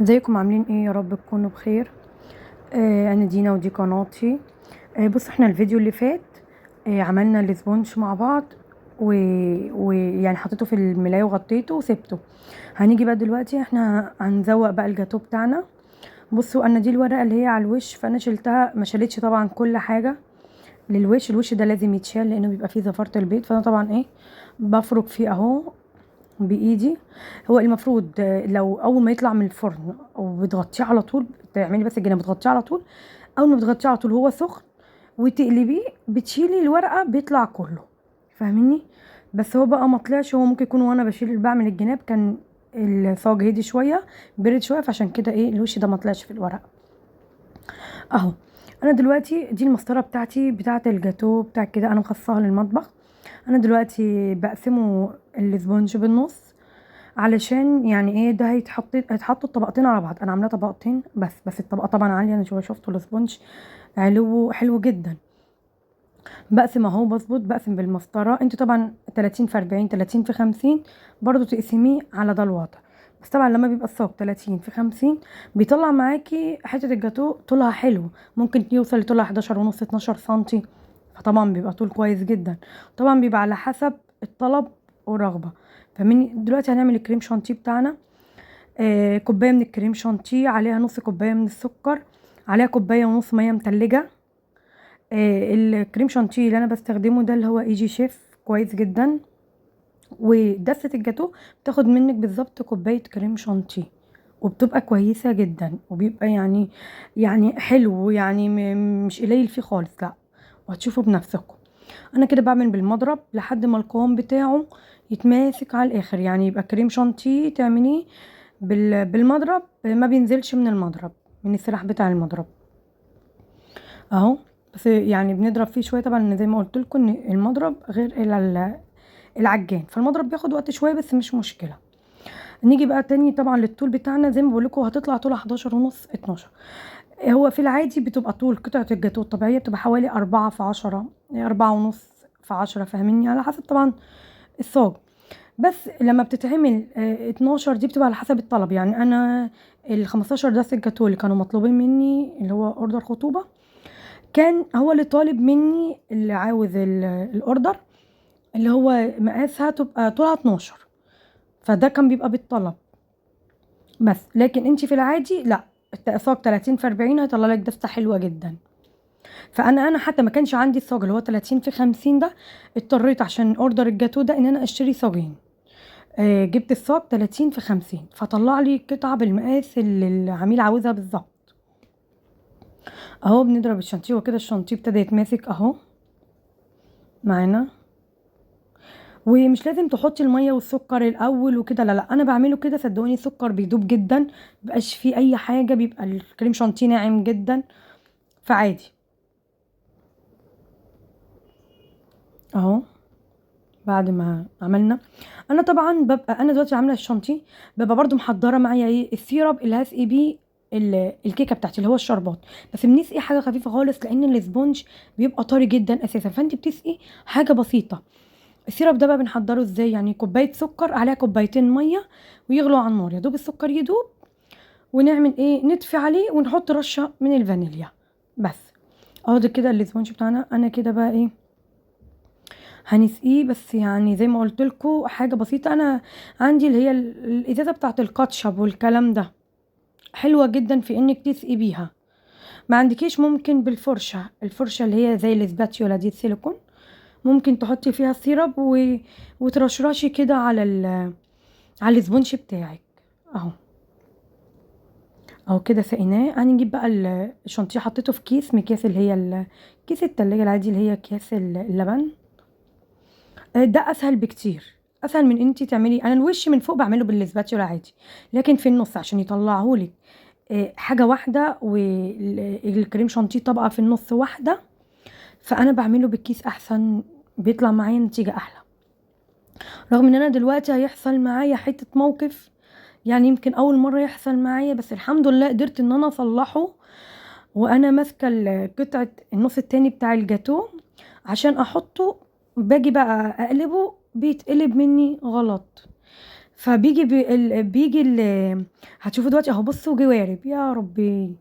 ازيكم عاملين ايه؟ يا رب تكونوا بخير. انا دينا ودي قناتي. بصوا، احنا الفيديو اللي فات عملنا ال sponge مع بعض ويعني حطيته في الملايه وغطيته وسبته. هنيجي بقى دلوقتي احنا هنزوق بقى الجاتو بتاعنا. بصوا، انا دي الورقة اللي هي على الوش، فانا شلتها، ما شلتش طبعا كل حاجة للوش. الوش ده لازم يتشال لانه بيبقى فيه زفاره البيض، فانا طبعا ايه بفرك فيه اهو بايدي. هو المفروض لو اول ما يطلع من الفرن وبتغطيه على طول، تعملي بس الجناب بتغطيه على طول. اول ما بتغطيه على طول هو سخن وتقلبيه، بتشيلي الورقة بيطلع كله، فاهميني؟ بس هو بقى ما طلعش، هو ممكن يكون وانا بشيل بعمل الجناب كان الصاج هدي شوية، برد شوية، فعشان كده ايه الوش ده ما طلعش في الورقة اهو. انا دلوقتي دي المسطره بتاعتي بتاعه الجاتو بتاع كده، انا مخصصاها للمطبخ. انا دلوقتي بقسمة ال sponge بالنص علشان يعني ايه ده هيتحطوا الطبقتين على بعض. انا عاملاه طبقتين بس الطبقة طبعا عالية. انا شفتوا ال sponge علو حلو جدا. بقسم اهو، بظبط بقسم بالمسطره. انتوا طبعا 30 في 40، 30 في 50، برضو تقسميه على ده الوضع. بس طبعا لما بيبقى الصاج 30 في 50 بيطلع معاكي حتة الجاتو طولها حلو، ممكن يوصل لطولها حداشر ونص، اتناشر سنتي، فطبعا بيبقى طول كويس جدا. طبعا بيبقى على حسب الطلب والرغبة. فمن دلوقتي هنعمل الكريم شانتيه بتاعنا. كوباية من الكريم شانتيه، عليها نص كوباية من السكر، عليها كوباية ونص مية متلجه. الكريم شانتيه اللي انا بستخدمه ده اللي هو ايجي شيف، كويس جدا. ودسه الجاتو بتاخد منك بالظبط كوباية كريم شانتيه، وبتبقى كويسة جدا، وبيبقى يعني حلو، يعني مش قليل فيه خالص، لا، وهتشوفوا بنفسكم. انا كده بعمل بالمضرب لحد ما القوام بتاعه يتماسك على الاخر، يعني يبقى كريم شانتيه تعمليه بالمضرب ما بينزلش من المضرب، من السلاح بتاع المضرب اهو. بس يعني بنضرب فيه شوية، طبعا زي ما قلت لكم ان المضرب غير العجان، فالمضرب بياخد وقت شوية بس مش مشكلة. نيجي بقى تاني طبعا للطول بتاعنا، زي ما بقول لكم هتطلع طولها حداشر ونص، 12. هو في العادي بتبقى طول قطعه الجاتو الطبيعية بتبقى حوالي 4 في 10، أربعة ونص في 10، فاهميني؟ على حسب طبعا الصاج. بس لما بتتعمل، 12 دي بتبقى على حسب الطلب. يعني انا ال 15 دست الجاتو اللي كانوا مطلوبين مني اللي هو order خطوبه، كان هو اللي طالب مني اللي عاوز ال order اللي هو مقاسها تبقى طولها 12، فده كان بيبقى بالطلب بس. لكن انت في العادي لا، الصاج 30 في 40 هيطلع لك دسته حلوة جدا. فانا حتى ما كانش عندي الصاج اللي هو 30 في 50 ده، اضطريت عشان order الجاتو ده ان انا اشتري صاجين. جبت الصاج 30 في 50، فطلع لي قطعه بالمقاس اللي العميل عاوزها بالظبط اهو. بنضرب الشانتيه وكده، الشانتيه ابتدى يتماسك اهو معانا. ومش لازم تحطي المية والسكر الاول وكده، لا لا، انا بعمله كده صدقوني. السكر بيدوب جدا، مبقاش فيه اي حاجة، بيبقى الكريم شانتيه ناعم جدا، فعادي اهو. بعد ما عملنا، انا طبعا ببقى انا دلوقتي عامله الشانتيه، ببقى برضو محضرة معايا ايه ال syrup اللي هسقي بيه الكيكه بتاعتي اللي هو الشربات. بس بنسقي حاجة خفيفة خالص لان ال sponge بيبقى طري جدا اساسا، فانت بتسقي حاجة بسيطة. ال syrup ده بقى بنحضره ازاي؟ يعني كوباية سكر عليها كوبايتين مية ويغلوا على النار، يا دوب السكر يدوب، ونعمل ايه؟ نطفي عليه ونحط رشه من الفانيليا بس. اهو ده كده ال sponge بتاعنا. انا كده بقى ايه هنسقيه، بس يعني زي ما قلت لكم حاجة بسيطة. انا عندي اللي هي الازازه بتاعه الكاتشب والكلام ده، حلوة جدا في انك تسقي بيها. ما عندكيش ممكن بالفرشه، الفرشة اللي هي زي ال spatula دي السيليكون، ممكن تحطي فيها ال syrup وترشرشي كده على ال sponge بتاعك اهو. اهو كده سقيناه. هنجيب بقى الشانتيه، حطيته في كيس من اكياس اللي هي كيس التلاجة العادي اللي هي اكياس اللبن. ده اسهل بكتير، اسهل من انتي تعملي. انا الوش من فوق بعمله بال spatula عادي، لكن في النص عشان يطلعهولك، حاجة واحدة والكريم شانتيه طبقه في النص واحدة، فانا بعمله بالكيس احسن، بيطلع معايا نتيجة احلى. رغم ان انا دلوقتي هيحصل معايا حتة موقف، يعني يمكن اول مرة يحصل معايا، بس الحمد لله قدرت ان انا اصلحه وانا ماسكه قطعه النص التاني بتاع الجاتو عشان احطه. باجي بقى اقلبه بيتقلب مني غلط، فبيجي بيجي هتشوفوا دلوقتي اهو. بصوا جوارب، يا ربي،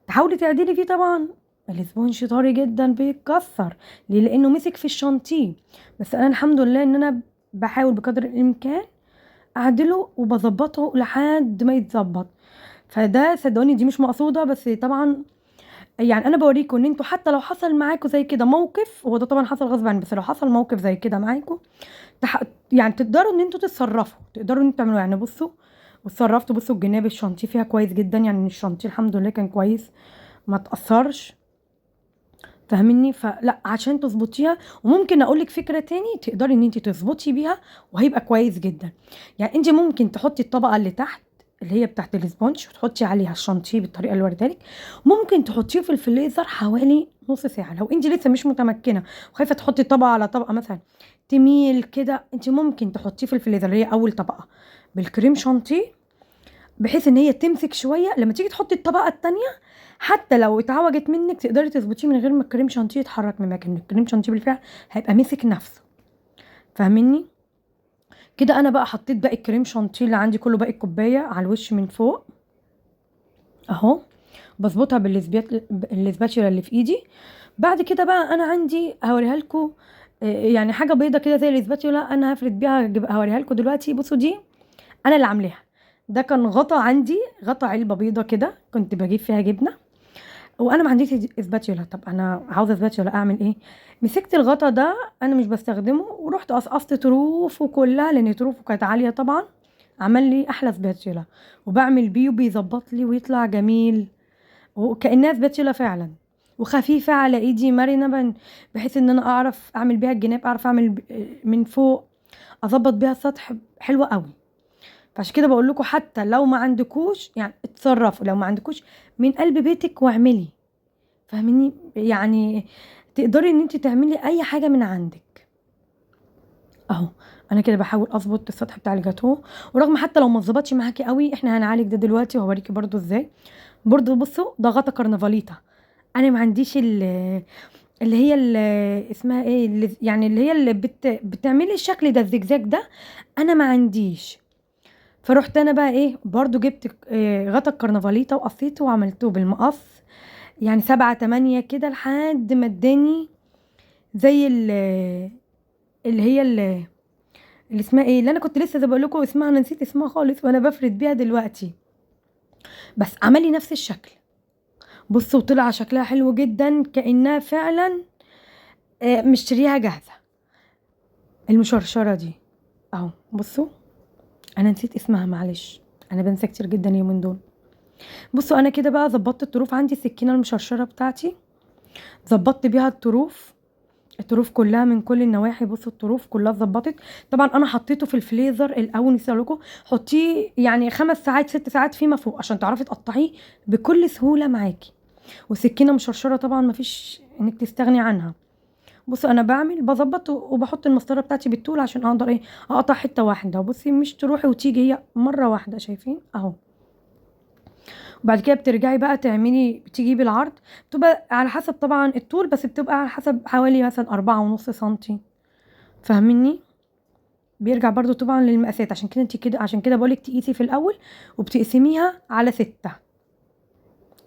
تحاولي تعدلي فيه. طبعا ال sponge طري جدا بيتكسر، ليه؟ لانه مسك في الشانتيه. بس انا الحمد لله ان انا بحاول بقدر الامكان اعدله وبظبطه لحد ما يتظبط. فده صدقوني دي مش مقصوده، بس طبعا يعني انا بوريكم ان انتوا حتى لو حصل معاكم زي كده موقف، هو ده طبعا حصل غصب عني، بس لو حصل موقف زي كده معاكم يعني تقدروا ان انتوا تتصرفوا، تقدروا ان انتوا تعملوا. يعني بصوا وتصرفتوا، بصوا الجناب الشانتيه فيها كويس جدا، يعني الشانتيه الحمد لله كان كويس ما تاثرش، فاهميني؟ فلا عشان تظبطيها. وممكن اقول لك فكرة تاني تقدري ان انت تظبطي بيها وهيبقى كويس جدا. يعني انت ممكن تحطي الطبقة اللي تحت اللي هي بتاعت ال sponge وتحطي عليها الشانتيه بالطريقة اللي وريتها لك، ممكن تحطيه في الفريزر حوالي نص ساعة لو انت لسه مش متمكنة وخايفة تحطي طبقه على طبقه مثلا تميل كده، انت ممكن تحطيه في الفريزر اللي هي اول طبقه بالكريم شانتيه، بحيث ان هي تمسك شوية. لما تيجي تحطي الطبقة الثانية حتى لو اتعوجت منك تقدري تظبطيه من غير ما الكريم شانتيه يتحرك من مكانه. الكريم شانتيه بالفعل هيبقى مسك نفسه، فاهميني كده؟ انا بقى حطيت باقي الكريم شانتيه اللي عندي كله، باقي الكوباية على الوش من فوق اهو، بظبطها بال spatula اللي في ايدي. بعد كده بقى انا عندي هوريها لكم، يعني حاجة بيضة كده زي ال spatula، انا هفرد بيها، هوريها لكم دلوقتي. بصوا دي انا اللي عاملاها، ده كان غطا عندي، غطا علبة بيضة كده كنت بجيب فيها جبنه، وانا ما عنديش spatula. طب انا عاوزه spatula اعمل ايه؟ مسكت الغطا ده انا مش بستخدمه، ورحت قصقصت طروفه كلها لان طروفه كانت عالية طبعا، عمل لي احلى spatula وبعمل بيه وبيظبط لي ويطلع جميل وكانها spatula فعلا، وخفيفة على ايدي مرنه، بحيث ان انا اعرف اعمل بيها الجناب، اعرف اعمل من فوق، اظبط بيها السطح، حلوة قوي. فعشان كده بقول لكم حتى لو ما عندكوش يعني اتصرفوا، لو ما عندكوش من قلب بيتك واعملي، فاهميني؟ يعني تقدري ان انت تعملي اي حاجة من عندك. اهو انا كده بحاول اظبط السطح بتاع الجاتوه، ورغم حتى لو ما اتظبطش معاكي قوي احنا هنعالج ده دلوقتي وهوريكي برضو ازاي. برضو بصوا ده غطا كرنفاليتا، انا ما عنديش اللي هي اللي اسمها ايه، اللي يعني اللي هي اللي بتعملي الشكل ده الزجزاج ده، انا ما عنديش. فروحت انا بقى ايه برضو جبت غطا الكرنفاليتا وقصيته وعملته بالمقص، يعني 7 8 كده لحد ما اداني زي اللي هي اللي اسمها ايه اللي انا كنت لسه بقول لكم اسمها، انا نسيت اسمها خالص وانا بفرد بيها دلوقتي، بس عمل لي نفس الشكل. بصوا طلع شكلها حلو جدا كانها فعلا مشتريها جاهزة. المشرشره دي اهو، بصوا انا نسيت اسمها معلش، انا بنسى كتير جدا اليومين دول. بصوا انا كده بقى ظبطت الطروف عندي، السكينة المشرشره بتاعتي ظبطت بيها الطروف، الطروف كلها من كل النواحي. بصوا الطروف كلها اتظبطت. طبعا انا حطيته في الفريزر الاول، نسيت اقول لكم حطيه يعني 5 ساعات 6 ساعات فيما فوق عشان تعرفي تقطعيه بكل سهولة معاكي. وسكينة مشرشره طبعا مفيش انك تستغني عنها. بصوا انا بعمل بظبط وبحط المسطره بتاعتي بالطول عشان اقدر ايه اقطع حتة واحدة. بصي مش تروحي وتيجي، هي مرة واحدة، شايفين اهو. وبعد كده بترجعي بقى تعملي تجيبي العرض، بتبقى على حسب طبعا الطول، بس بتبقى على حسب حوالي مثلا 4.5 سنتي، فاهميني؟ بيرجع برضو طبعا للمقاسات، عشان كده انت كده، عشان كده بقولك تقيسي في الاول وبتقسميها على 6،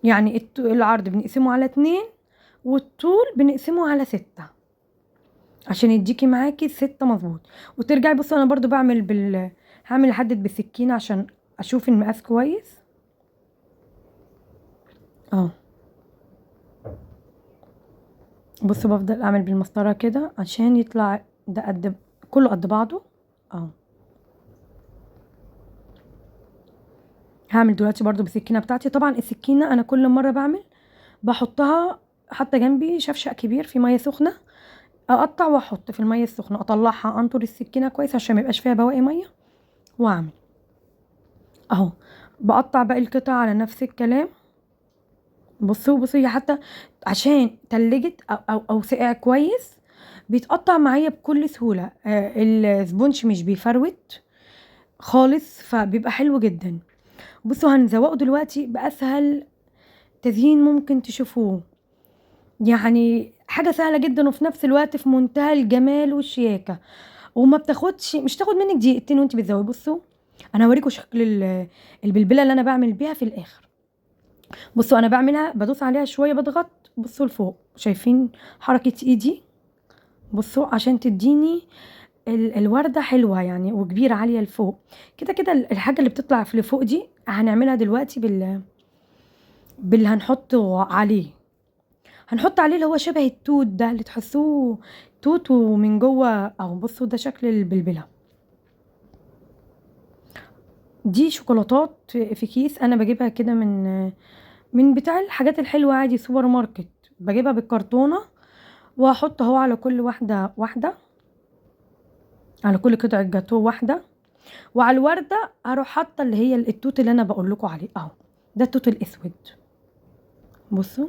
يعني العرض بنقسمه على 2 والطول بنقسمه على 6 عشان يديكي معاكي 6 مظبوط. وترجعي بصوا انا برضو بعمل هعمل احدد بالسكينة عشان اشوف المقاس كويس اهو. بصوا بفضل اعمل بالمسطره كده عشان يطلع ده قد كله قد بعضه اهو. هعمل دلوقتي برضو بالسكينة بتاعتي. طبعا السكينة انا كل مرة بعمل بحطها حتى جنبي شفشق كبير في مية سخنة، اقطع واحط في المية السخنة، اطلعها انطر السكينة كويس عشان ما يبقاش فيها بواقي مية، واعمل اهو. بقطع باقي القطع على نفس الكلام. بصوا بصوا هي حتى عشان تلجت او سقع كويس بيتقطع معايا بكل سهولة. ال sponge مش بيفروت خالص، فبيبقى حلو جدا. بصوا هنزوقه دلوقتي باسهل تزيين ممكن تشوفوه، يعني حاجة سهلة جدا وفي نفس الوقت في منتهى الجمال والشياكه، وما بتاخدش، مش تاخد منك دقيقتين وانت بتزوقي. بصوا انا هوريكم شكل البلبلة اللي انا بعمل بيها في الاخر. بصوا انا بعملها بدوس عليها شوية، بضغط بصوا لفوق، شايفين حركة ايدي؟ بصوا عشان تديني الورده حلوة يعني وكبيره عالية لفوق كده كده. الحاجة اللي بتطلع في لفوق دي هنعملها دلوقتي باللي هنحطه عليه. هنحط عليه اللي هو شبه التوت ده اللي تحسوه توت ومن جوه اهو. بصوا ده شكل البلبلة دي. شوكولاتات في كيس انا بجيبها كده من بتاع الحاجات الحلوة عادي، سوبر ماركت، بجيبها بالكرتونه، واحط اهو على كل واحدة واحدة، على كل قطعه جاتوه واحدة. وعلى الورده هروح حاطه اللي هي التوت اللي انا بقول لكم عليه اهو، ده التوت الاسود. بصوا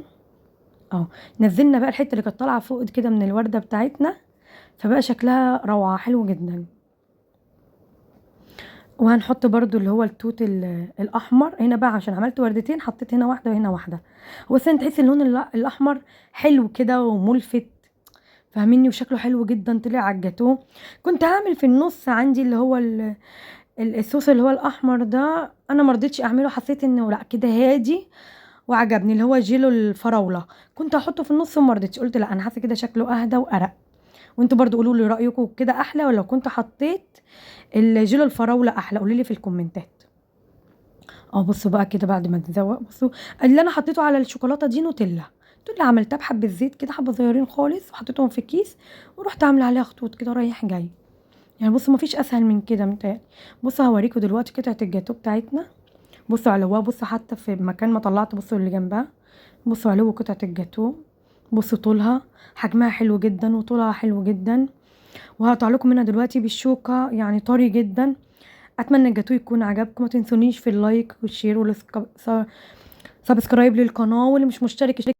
اهو نزلنا بقى الحتة اللي كانت طالعه فوق كده من الورده بتاعتنا، فبقى شكلها روعه حلو جدا. وهنحط برضو اللي هو التوت الاحمر هنا بقى، عشان عملت وردتين حطيت هنا واحدة وهنا واحدة. بس انت تحس اللون الاحمر حلو كده وملفت، فاهميني؟ وشكله حلو جدا طلع على الجاتوه. كنت هعمل في النص عندي اللي هو الصوص اللي هو الاحمر ده، انا ما رضيتش اعمله، حسيت انه لا كده هادي وعجبني اللي هو جيلو الفراوله، كنت هحطه في النص وما رضيتش، قلت لا انا حاسه كده شكله اهدى وارق. وانتوا برضو قولوا لي رايكم كده احلى ولا كنت حطيت الجيلو الفراوله احلى؟ قولوا لي في الكومنتات. بصوا بقى كده بعد ما تزوق، بصوا اللي انا حطيته على الشوكولاتة دي نوتيلا، نوتيلا عملتها بحبه زيت كده، حبه صغيرين خالص، وحطيتهم في كيس ورحت عامله عليها خطوط كده رايح جاي. يعني بصوا مفيش اسهل من كده متهيألي. بصوا هوريكم دلوقتي قطعه الجاتو بتاعتنا. بصوا علوها، بصوا حتى في مكان ما طلعت، بصوا اللي جنبها، بصوا علو قطعه الجاتو، بصوا طولها، حجمها حلو جدا وطولها حلو جدا. وهقطع لكم منها دلوقتي بالشوكة، يعني طري جدا. اتمنى الجاتو يكون عجبكم، ما تنسونيش في ال like وال share وال subscribe للقناة، واللي مش مشترك يشترك.